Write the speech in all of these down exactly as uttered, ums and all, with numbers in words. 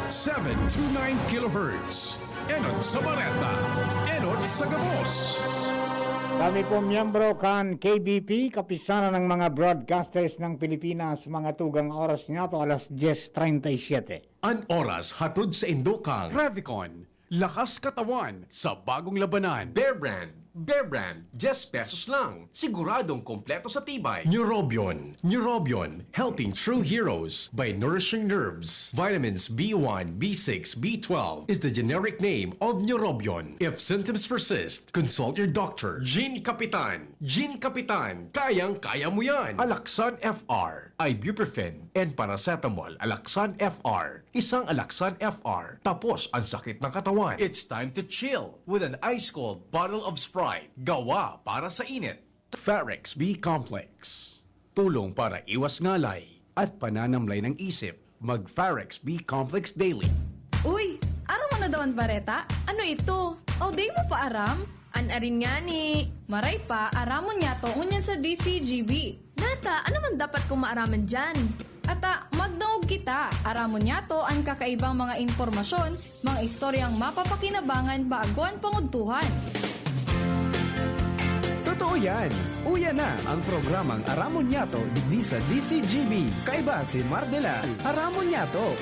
Seven two nine kilohertz. Enot sa Bareta. Enot sa Gabos. Kami po miyembro kan K B P, Kapisanan ng mga Broadcasters ng Pilipinas, mga tugang oras niyato, alas diyes treinta y siete. An oras hatod sa indokang Revicon, lakas katawan sa bagong labanan. Bear Brand, Bear Brand, diyes pesos lang. Siguradong kompleto sa tibay. Neurobion, Neurobion, helping true heroes by nourishing nerves. Vitamins B one, B six, B twelve is the generic name of Neurobion. If symptoms persist, consult your doctor. Gene Kapitan, Gene Kapitan, kayang-kaya mo yan. Alaxan F R, ibuprofen, and paracetamol. Alaxan F R, isang Alaxan F R. Tapos ang sakit ng katawan. It's time to chill with an ice-cold bottle of Sprite. Gawa para sa init. Farex B Complex. Tulong para iwas ngalay at pananamlay ng isip. Mag Farex B Complex Daily. Uy! Aram mo na daw an bareta? Ano ito? O, di mo pa aram? An arin ngani. Maray pa, aramon niyato ngunyan sa D C G B. Nata, ano man dapat kong maaraman diyan? Ata, magdangog kita. Aramon niyato an kakaibang mga impormasyon, mga istoryang mapapakinabangan bago an pangudtuhan. Totoo yan! Uya na ang programang Aramon Niyato digdi sa D C G B. Kaiba si Mardelan. Aramon Niyato.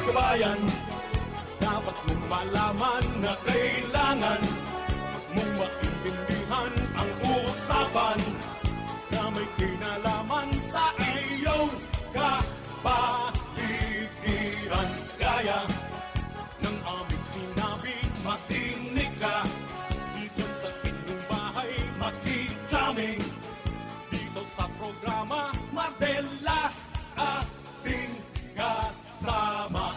Kabayan, dapat mong malaman na kailangan mong maintindihan ang usapan na may kinalaman sa iyong kapaligiran. Kaya ng aming sinabi, makinig ka. Dito sa inyong bahay, makikita dito sa programa, Mardela, ating kasama.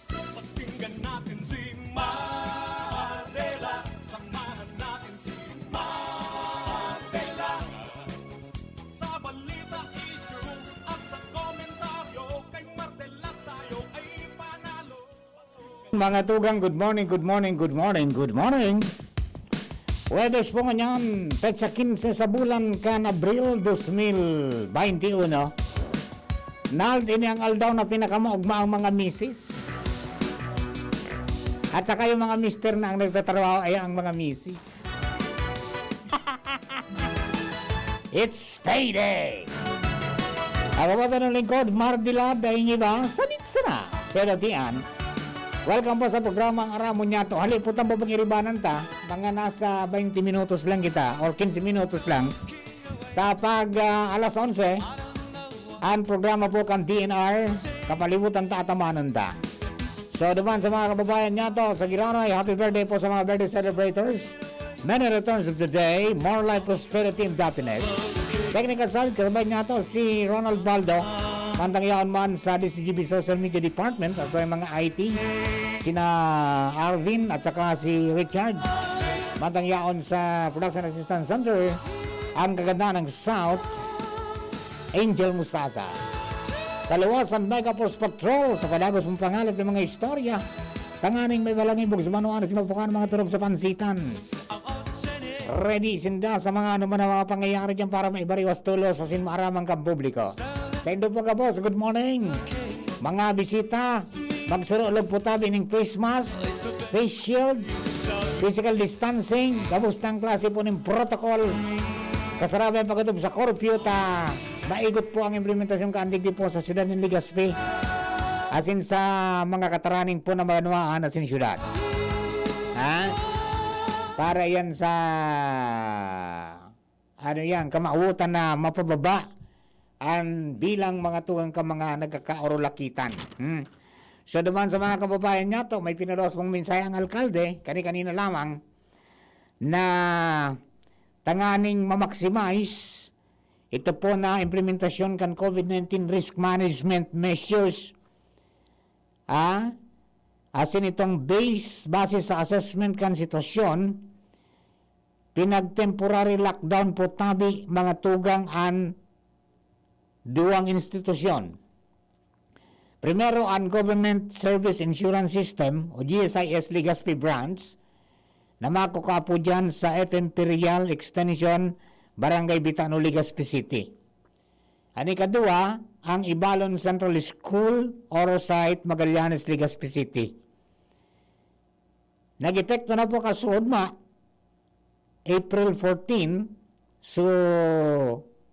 Pakinggan natin si Mardela, samahan natin si Mardela. Sa balita, issue, at sa komentaryo, kay Mardela tayo ay panalo. Mga tugang, good morning, good morning, good morning, good morning. Huwebes po ngunyan, petsa kinse sa bulan kan Abril dos mil baynte uno. Nald, ini ang aldaw na pinakamaugma ang mga misis. At saka yung mga mister na ang nagtatrabaho ay ang mga misis. It's payday! Ako po sa inyong lingkod, Mardila, daing iba, sabit sana. Pero tiyan, welcome po sa programang Aramon Niyato. Hali po tang pag-iribanan ta, mga nasa baynte minutos lang kita, or kinse minutos lang. Tapag ah, alas onse, ang programa po kan D N R, kapalibutan ta at amanon ta. So, duman sa mga kababayan niyato sa Gironay, happy birthday po sa mga birthday celebrators. Many returns of the day, more life, prosperity, and happiness. Technical side, kasabay niyato si Ronald Baldo. Mantang yaon man sa D C G B Social Media Department at may mga I T, sina Arvin at saka si Richard. Mantang yaon sa Production Assistance Center, ang kagandaan ng South, Angel Mustasa. Sa luwasan, Mega Force Patrol, sa padagos mong pangalap ng mga istorya, tanganing may balangibog sa manuan na sinubukan mga turog sa pansitan. Ready sinda sa mga ano man ang mga pangyayari dyan para maibariwas tulos sa sinmaaraman kang publiko. Sa Indo po, Gabos, good morning. Mga bisita, magsurulog po tabi ning face mask, face shield, physical distancing, gabos ng klase po ning protocol. Kasarabi ang pagkatub sa curfew ta maigot po ang implementasyon kaandig di po sa siyudad ng Legazpi. Asin sa mga kataraning po na maganwaan asin siyudad. Ha? Para yan sa ano yan, kamawotan na mapababa ang bilang mga tugang ka mga nagkakaorolakitan. Hmm. So, duman sa mga kababayan niyato, may pinalos mong mensahe ang alkalde, kani-kanina lamang, na tanganing ma-maximize ito po na implementasyon kan COVID nineteen risk management measures. Ah, asin itong base, base sa assessment kan sitwasyon, pinag-temporary lockdown po tabi mga tugang an duwang institusyon. Primero, ang Government Service Insurance System o G S I S Legazpi Branch na makukaapo dyan sa F M Imperial Extension, Barangay Bitano, Legazpi City. An ikadua, ang Ibalon Central School, Oro Site, Magallanes, Legazpi City. Nag-epekto na po kasuodma, April fourteen, so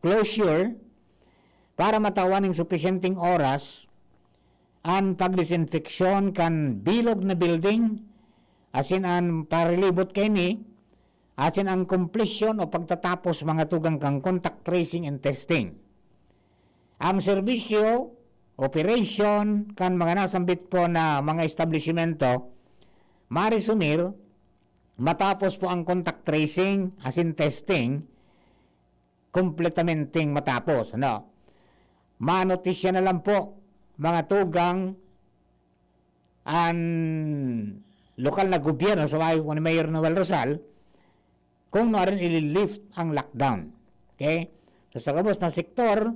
closure para matawan ning supisyenteng oras an pagdesinfeksyon kan bilog na building, asin an paralibot kaini, asin ang completion o pagtatapos, mga tugang, kan contact tracing and testing. Ang serbisyo, operation kan mga nasambit po na mga establisimento, maresumir, matapos po ang contact tracing asin testing, kompletamenting matapos, ano? Manotisya na lang po, mga tugang, an lokal na gobyerno sa payo po ni Mayor Noel Rosal kung nuarin ili-lift ang lockdown. Okay? So, sa gabos na sektor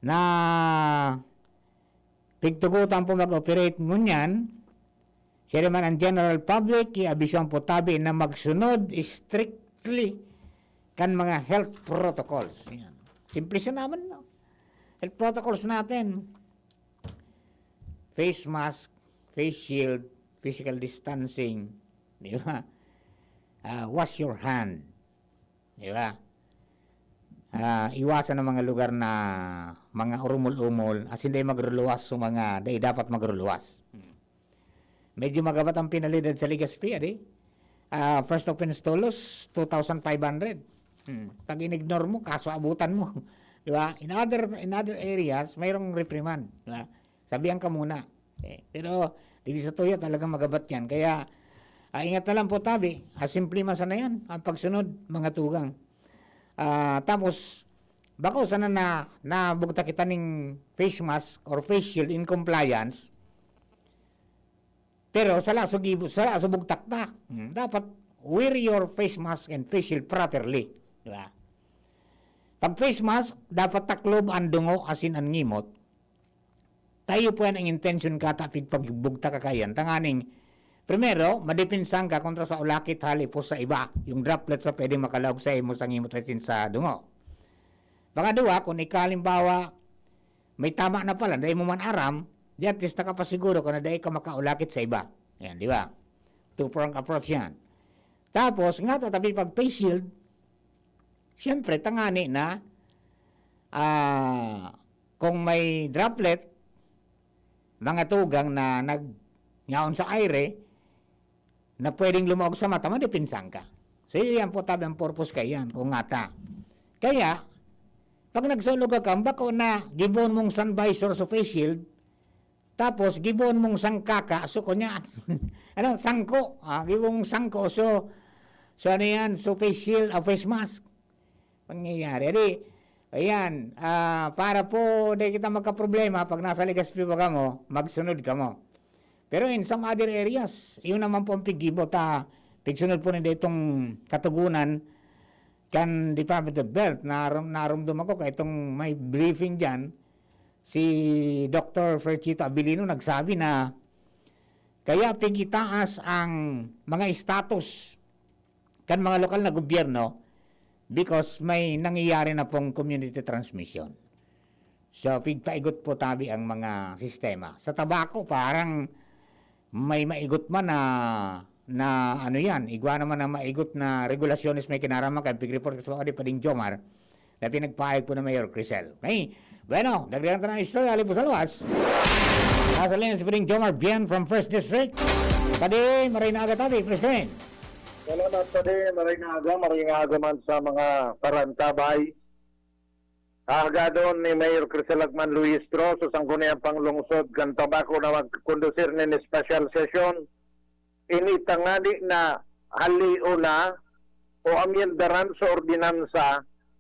na pigtugotan po mag-operate ngunyan, siya naman ang general public, iabisoan po tabi na magsunod strictly kan mga health protocols. Yan. Simple siya naman, no? Health protocols natin. Face mask, face shield, physical distancing, di ba? Ah, wash your hand, di ba? Ah, iwasan ang mga lugar na mga urumol-umol, asin dai magruluwas sa mga dai dapat magruluwas. Hmm. Medyo magabat ang penalidad sa Legazpi, adi? Ah, first offense tolls, two thousand five hundred. Hmm. Pag in-ignore mo, kaso abutan mo. Di ba? In other, in other areas, mayroong reprimand. Di ba? Sabihan ka muna. Eh, pero dito sa Toya, talagang magabat yan. Kaya, ah, ingat na lang po tabi. Ah, simple man sana yan, ang pagsunod, mga tugang. Ah, tapos, bako sana na nabugtak kita ning face mask or face shield in compliance. Pero sala so gibo, sala so bugtak ta. Hmm, dapat wear your face mask and face shield properly, di ba? Pag face mask, dapat taklob an dungo asin an ngimot. Tayo po yan ang intention kata pig pagbugtak ka kaiyan. Tanganing, primero, madepensahan ka kontra sa ulakit hali po sa iba, yung droplets na pwedeng makalaog sa imo sa ngimot asin sa dungo. Pangadua, kung ikaw, halimbawa, may tama na pala, dai mo man aram, di at least nakapasiguro ka na dai ka makaulakit sa iba. Ayan, di ba? Two-prong approach yan. Tapos, nga tatabi pag face shield, siyempre, tangani na, ah, kung may droplet, mga tugang na nag-, ngaon sa aire, na pwedeng lumaog sa mata, madepensahan ka. So, iyan po tabi ang purpose kaiyan, kung ngata. Kaya, pag nagsulog ka, bako na gibohon mong sun visor sa face shield, tapos gibohon mong sangkaka, so kunya, ano, sangko, ah, gibohon mong sangko, so, so ano yan, so face shield, ah, face mask. Pangyayari. Di, ayan, ah, para po di kita magkaproblema, pag nasa Legazpi pa kamo, magsunod kamo. Pero in some other areas, iyon naman po ang piggibo ta, pigsunod po ninda itong katugunan kan Department of Health. Naram-, narumdum ako ka itong may briefing diyan, si Doktor Ferchito Abilino nagsabi na kaya pigitaas ang mga status kan mga lokal na gobyerno because may nangyayari na pong community transmission. So, pigpaigot po tabi ang mga sistema. Sa tabako, parang may maigot man na, na ano yan, igwa naman na maigot na regulasyones may kinaraman kay pig-report ko sa mga di pa ding Jomar na pinagpahayag po ng Mayor Crisel. Okay? Bueno, dagdagan ta ng istorya, ali po sa luwas. Nasa linya si Puding Jomar Bien from First District. Padi, maray na aga tabi, please come in. Salamat, Padi. Maray na aga, maray na aga man sa mga parantabay. Hahagadon ni Mayor Crisel Agman Luistro sa Sangguniang Panglungsod kan Tabaco na magkondusir nin special session. Ini tangani na halion na o amyendaran sa ordinansa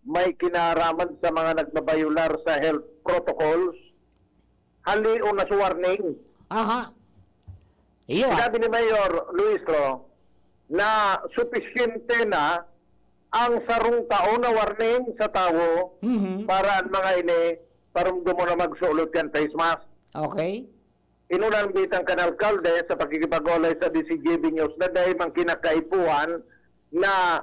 may kinaraman sa mga nagbabayular sa health protocols, halion na sa warning. Aha. Iyo, ah. Sinabi ni Mayor Luistro na supisyente na ang sarong tao na warning sa tawo Mhm. para ang mga ini parumdom mo na magsulot kan face mask. Okay. Inunan bitang kan alkalde sa pakikipag-olay sa D Z G B News na dai man kinakaipuhan na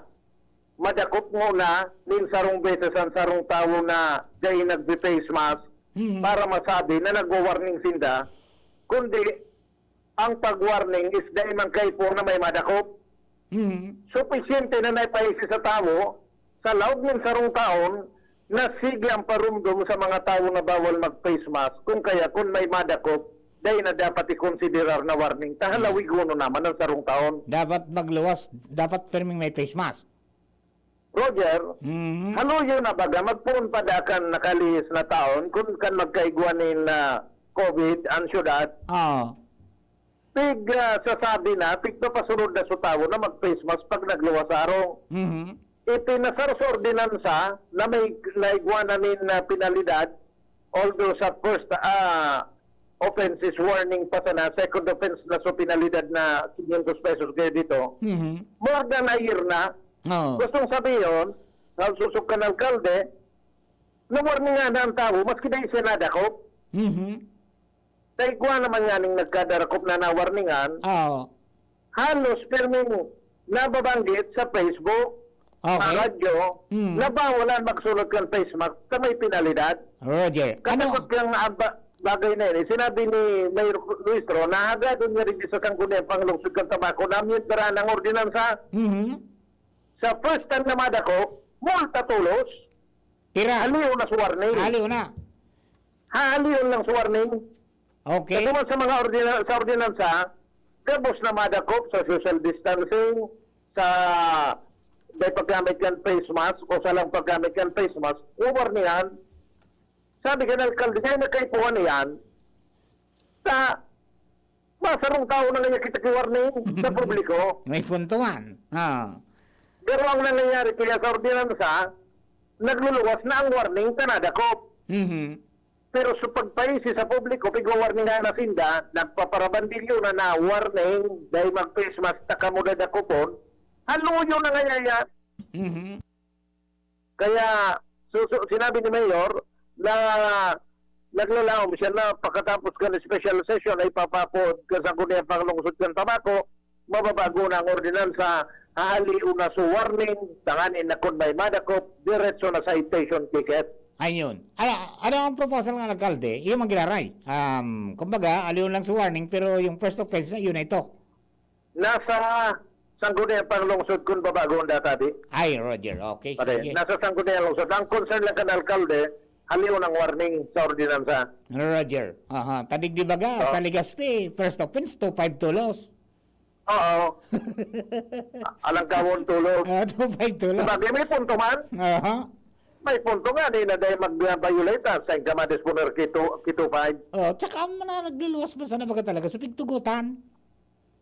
madakop ngona nin sarong beses an sarong tawo na dai nagpe-face mask Mhm. para masabi na nagwa-warning sinda, kundi ang pag-warning is dai man kaipuhan na may madakop. Mhm. Supisyente na naipaisi sa tawo sa laog nin sarong taon na sige ang parumdom sa mga tawo na bawal mag-face mask, kung kaya kun may madakop, dai na dapat ikonsiderar na warning. Ta halawigonon naman ang sarong taon. Dapat magluwas, dapat pirming may face mask. Roger, Mhm. haluyo na baga, magpoon pa da kan nakalihis na taon kun kan magkaigwa nin, ah, COVID ang syudad. Oo. Pig, ah, sasabi na, pigpapasunod na sa tawo na mag-face mask pag nagluwas sa arong. Mhm. Ipinasar sa ordinansa na may naigwa na nin, ah, penalidad, although sa first, ah, offense is warning pa sana, second offense na so penalidad na quinientos pesos kayo dito. Mhm. More than a year na. Oo. Gustong sabihin, sa susog kan alkalde, na-warningan na ang tawo, maski dai siya nadakop. Mhm. Sa igwa naman nga ning nagkadarakop na nawarningan, Oo. halos pirming nababanggit sa Facebook, Okay. sa radyo, Mm. na bawal ang magsulot kan face mask sa may penalidad. Roger, ano? Katakot kang aba-, bagay na yun. Sinabi ni Mayor Luistro na hagadon niya rin sa Sangguniang Panglungsod kan Tabaco na amyentarahan ang ordinansa. Mhm. Sa first time na madakop, multa tolos. Pira? Haliw na sa warning. Haliw na. Haliw lang sa warning. Okay. Sa duman sa mga ordina-, sa ordinansa, gabos na madakop sa social distancing, sa may paggamit kan face mask o sa lang paggamit kan face mask, warningan. Sabi kan alkalde, kaya nagkaipuhan na yan, sa masarong tao na nga kita ki-warning sa publiko. May punto man. Ah. Pero ang nangyayari kaya sa ordinansa, nagluluwas na ang warning, kanadakop. Mhm. Pero sa pagpaisi sa publiko, pigwawarningan na sinda, nagpaparabandilyo na na warning, dahil mag-face mask, ta kamo dadakopon, haluyo na nga yan. Mhm. Kaya, susu-, sinabi ni Mayor na naglalaom siya na pagkatapos kan special session ay papapod kan Sangguniang Panglungsod kan Tabaco, mababago na ang ordinansa, hahalion na sa warning, tanganing na kun may madakop, diretso na citation ticket. Ayun. Ala, ano ang proposal ng alkalde? Yung magiraray. Um, kumbaga, aliyon lang sa warning, pero yung first offense na, yun na ito. Nasa Sangguniang Panglungsod kun babagoon data, di? Ay, Roger. Okay, Pare, sige. Nasa Sangguniang Lungsod. Ang concern lang kan alkalde, halion ang warning sa ordinansa. Roger. Aha. Tadig di baga, Oh. sa Legazpi, first offense, two five tolos. Oo. Alang kawon tulos. Ah, two five tolos. Sabagay, may punto man. Aha. May punto nga, di na dahil mag-violate, ah, sa ka ma-disponer ki two, ki two five. Oh, tsaka ang mga nagluluwas pa sana baga talaga sa pigtugutan.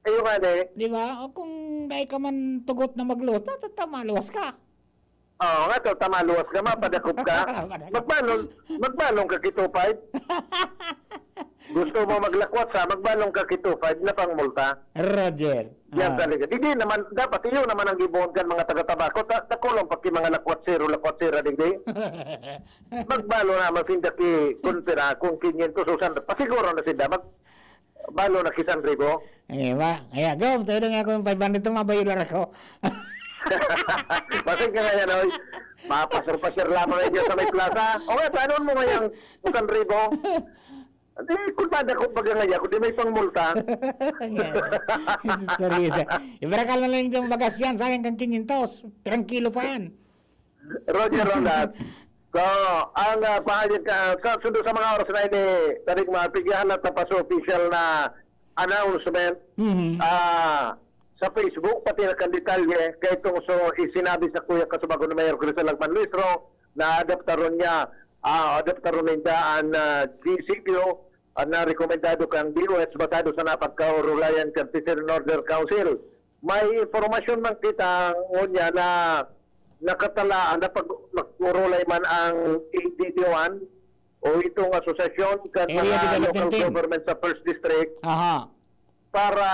Ayun nga, di. Di ba? O kung dai ka man tugot na magluwas, ta-, ta-, tamaluwas ka. Oo nga, to, tamaluwas ka, mapadakop ka. Padakop. Magbalon, magbalon ka ki two five. Gusto mo maglakwat sa, magbalon ka ki two five na pangmulta. Roger. Yan Ah. talaga. Di, di naman, dapat iyo naman ang gibohon kan mga taga-Tabaco. Ta-, takulong pa ki mga lakwatsero, lakwatsera, digdi. Magbalon naman sinda ki, kun pira, kung quinientos o san, pasiguro na sinda. Mag-, Balo na ki san ribo. Eh, ba? Kaya, go, tayo na nga akong five hundred, tumabayo lang ako. Basig ka ngayon, oy. Mapasir-pasir lamang ngayon sa may plaza. O nga, paano mo ngayang san ribo? Hindi, kung madakop baga ngayon, kundi may pangmulta. Sorry, sir. Ibarakal na lang yung bagas yan, sayang kang quinientos. Trangkilo pa yan. Roger Ronald. So, ang, ah, pahayag ka, sa sundo sa mga oras na ini, tarik mga pigyahan na tapos official na announcement, Mhm. ah, sa Facebook, pati na kan detalye, kay itong so, isinabi sa Kuya Kasubago ni Mayor Crisan Lagman Luistro, na adaptaron niya, ah, adaptaron ninda ang, ah, G C Q, ah, na rekomendado kang D O H, batado sa napagkaurulayan kan Citizen Order Council. May impormasyon man kita ngunyan na nakatalaan na pag-, mag-urulay man ang A D T one o itong asosasyon kan Area mga Development local Team. Government sa First District Aha. para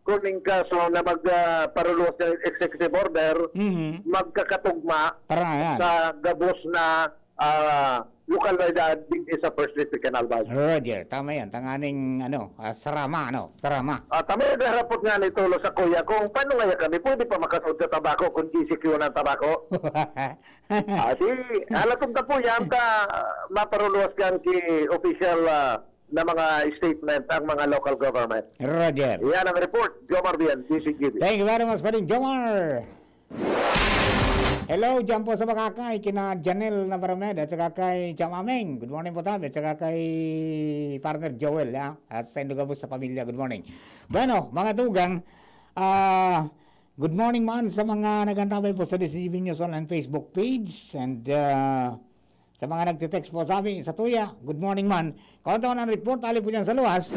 kuning kaso na mag, ah, paruluwas ng executive order, Mhm. magkakatugma Para nga yan. sa gabos na ah, lokalidad digdi sa First District kan Albay. Roger, tama yan. Tanganing, ano, ah, sarama, ano? Sarama. Ah, tama yung harapot nga ni Tolo sa kuya, kung paano nga kami, pwede pa makasud sa tabako kung G C Q ng tabako? Ah, di, halatog na po yan, ta, maparuluwas kan ki official, ah, na mga statement ang mga local government. Roger. Yan ang report, Jomar Bian, D C G B. Thank you very much, Paring Jomar. Hello, dyan po sa Makakay, kina Janelle Navaramed at saka kay Cham Ameng. Good morning po tabi. At saka kay partner Joel, ha? At sa Indogabos sa pamilya, good morning. Bueno, mga tugang, ah, good morning man sa mga nagantabay po sa D C G B News Online Facebook page and, ah, sa mga nagtitext po sa amin, sa tuya, good morning man. Kung ito ang report, ali po dyan sa luwas.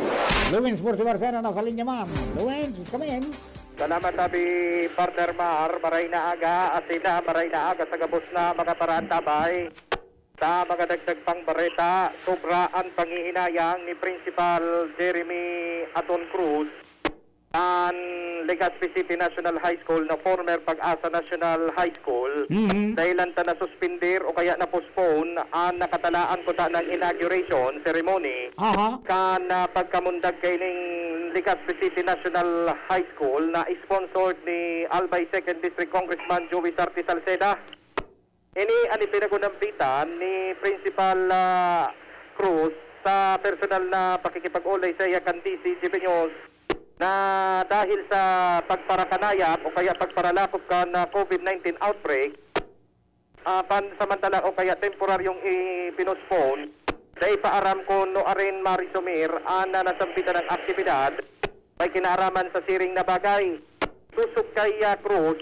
Luwins Bursi Barcena, nasa linya man. Luwins, please come in. Salamat, Abi, partner Mar. Maray na aga, asin na, maray na aga sa gabos na mga paraantabay. Sa mga dagdag pang bareta, sobra ang pangihinayang ni Principal Jeremy Aton Cruz kan Legazpi City National High School na former Pag-asa National High School, Mhm. dahilan ta nasuspender o kaya na-postpone ang nakatalaan kuta ng inauguration ceremony Aha. kan, ah, pagkamundag kaining Legazpi City National High School na sponsored ni Albay Second District Congressman Joey Sarte Salceda. Ini an ipinagunampitan ni Principal, ah, Cruz sa personal na pakikipag-olay sa iya kan D C G B News na dahil sa pagparakanayap o kaya pagparalakop kan, ah, COVID nineteen outbreak, ah, pansamantala o kaya temporaryong ipinospon, dai pa aram kun nuarin maresumir an, ah, nasambitan na aktibidad. May kinaaraman sa siring na bagay. Sosog kay, ah, Cruz,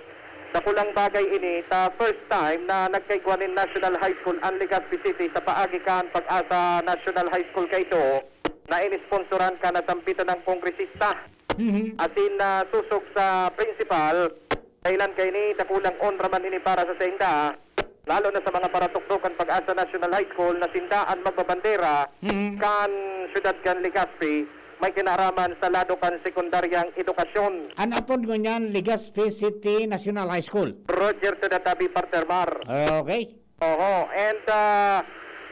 dakulang bagay ini ta first time na nagkaigwa nin National High School an Legazpi City sa paagi kan Pag-asa National High School kaito na inisponsoran kan nasambitan na kongresista. Mhm. Asin na sosog sa principal, dahilan kaini dakulang onra man ini para sa sainda, lalo na sa mga paratukdo kan Pag-asa National High School na sinda an magbabandera Mhm. kan siyudad kan Legazpi, may kinaaraman sa lado kan sekundaryang edukasyon. An apod ngunyan, Legazpi City National High School. Roger to the tabi, Partner Mar. Okay. Oho, and, ah,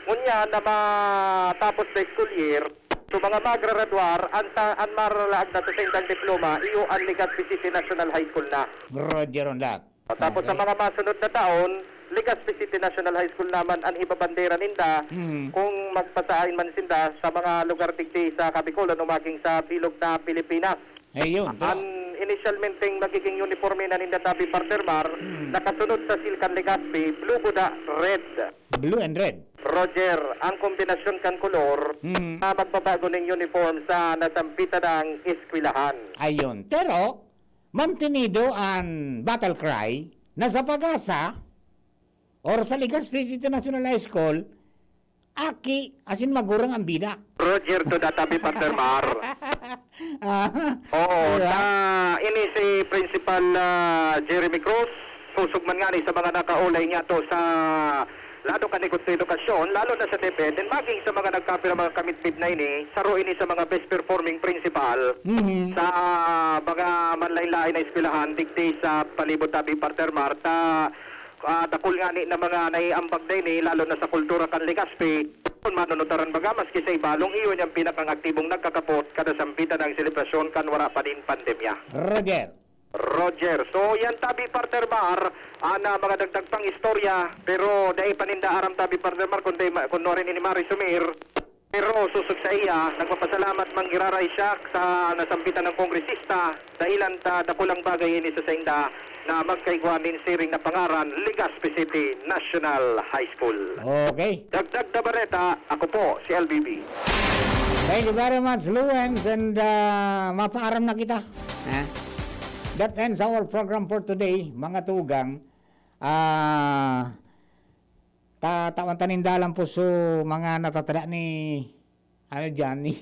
ngunyan na matapos na school year, so mga magraradwar, an ta-, an maralaag na sa saindang diploma, iyo an Legazpi City National High School na. Roger on that. O, tapos sa Okay. mga masunod na taon, Legazpi City National High School naman an ibabandera ninda Mhm. kung magpasain man sinda sa mga lugar digdi sa Kabikolan o maging sa bilog na Pilipinas. Ayun, pero An initialmenteng magiging uniforme na ninda tabi, Partner Mar, Hmm. nakasunod sa seal kan Legazpi, blue kuda red. Blue and red. Roger, ang kombinasyon kan kolor Hmm. na magbabago ning uniform sa nasambitan na eskwelahan. Ayun. Pero, mantenido an battle cry na sa Pag-asa or sa Legazpi City National High School, aki asin magurang ang bida. Roger to the tabi, Partner Mar. Ah, Oo, di ba? ta, ini si Principal, ah, Jeremy Cruz, sosog man ngani sa mga nakaulay niya to sa lado kan edukasyon, lalo na sa DepEd, and maging sa mga nagkapira mga kamitmit na ini, saro ini sa mga best performing principal Mhm. sa mga manlain-lain na eskwelahan digdi sa palibot tabi, Partner Mar, ta ah, dakul ngani na mga naiambag na ini, lalo na sa kultura kan Legazpi. Kun manunutaran baga, maski sa ibalong, iyo niyang pinakang aktibong nagkakapot kada sambitan ang selebrasyon kan wara pa nin pandemya. Roger. Roger. So, yan tabi, Partner Mar, ana mga dagdag pang istorya, pero dai pa ninda aram tabi, Partner Mar, kun dai ma-, kun nuarin ini maresumir. Pero sosog saiya, nagpapasalamat man giraray siya sa nasambitan na kongresista, dahilan ta dakulang bagay ini sa sainda na magkaigwa nin siring na pangaran, Legazpi City National High School. Okay. Dagdag na bareta, ako po si L B B. Thank you very much, Luens, and, ah, mapaaram na kita. Ha? That ends our program for today, mga tugang. Ah, ta-, tawan ta nin dalan po so mga natatada ni, ano diyan, ni,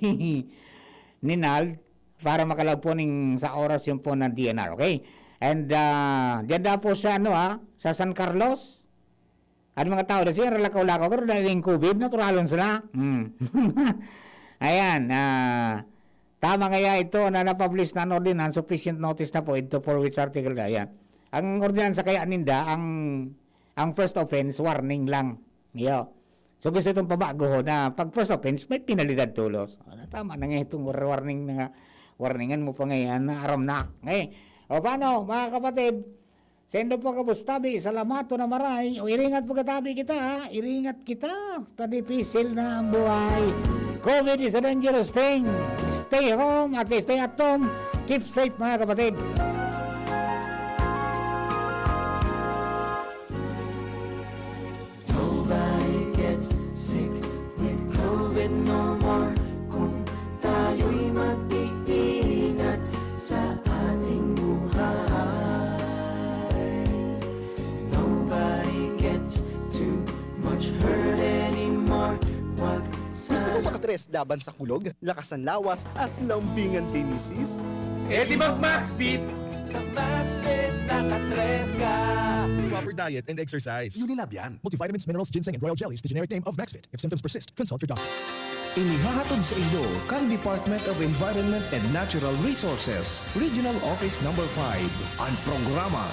ni Nald, para makalagpo ning sa oras yung po ng D N R, okay? And, ah, diyan daw po sa, ano, ah, sa San Carlos. Ang mga tao, kasi yung lakaw-lakaw, pero dahil yung COVID, naturalon sila. Hmm. Ayan, ah, tama nga ya ito na napublish na an ordinance, sufficient notice na po ito for which article na yan. Ang ordinansa kaya ninda, ang, ang first offense, warning lang. Yo. So, gusto itong pabagohon na pag first offense, may penalidad tolos. Ah, tama na nga itong war-, warning na nga. Warningan mo pa ngayon na aram na. Eh, o paano, mga kapatid? Sendo po ka bustabi, salamato na maray. O iringat po katabi kita, ha? Iringat kita. Ta dipisil na ang buhay. COVID is a dangerous thing. Stay home at stay at home. Keep safe, mga kapatid. Nobody gets sick with COVID no more kung tayo'y mag-iingat sa ating buhay. Nobody gets too much hurt anymore. Wag Gusto mo makatres laban sa kulog, lakas ng lawas, at lambingan kay misis? E di mag Maxfit! Sa Maxfit nakatres ka. Proper diet and exercise. Unilab yan. Multivitamins, minerals, ginseng, and royal jellies, the generic name of Maxfit. If symptoms persist, consult your doctor. Inihahatod sa inyo kan Department of Environment and Natural Resources, Regional Office Number five, an programa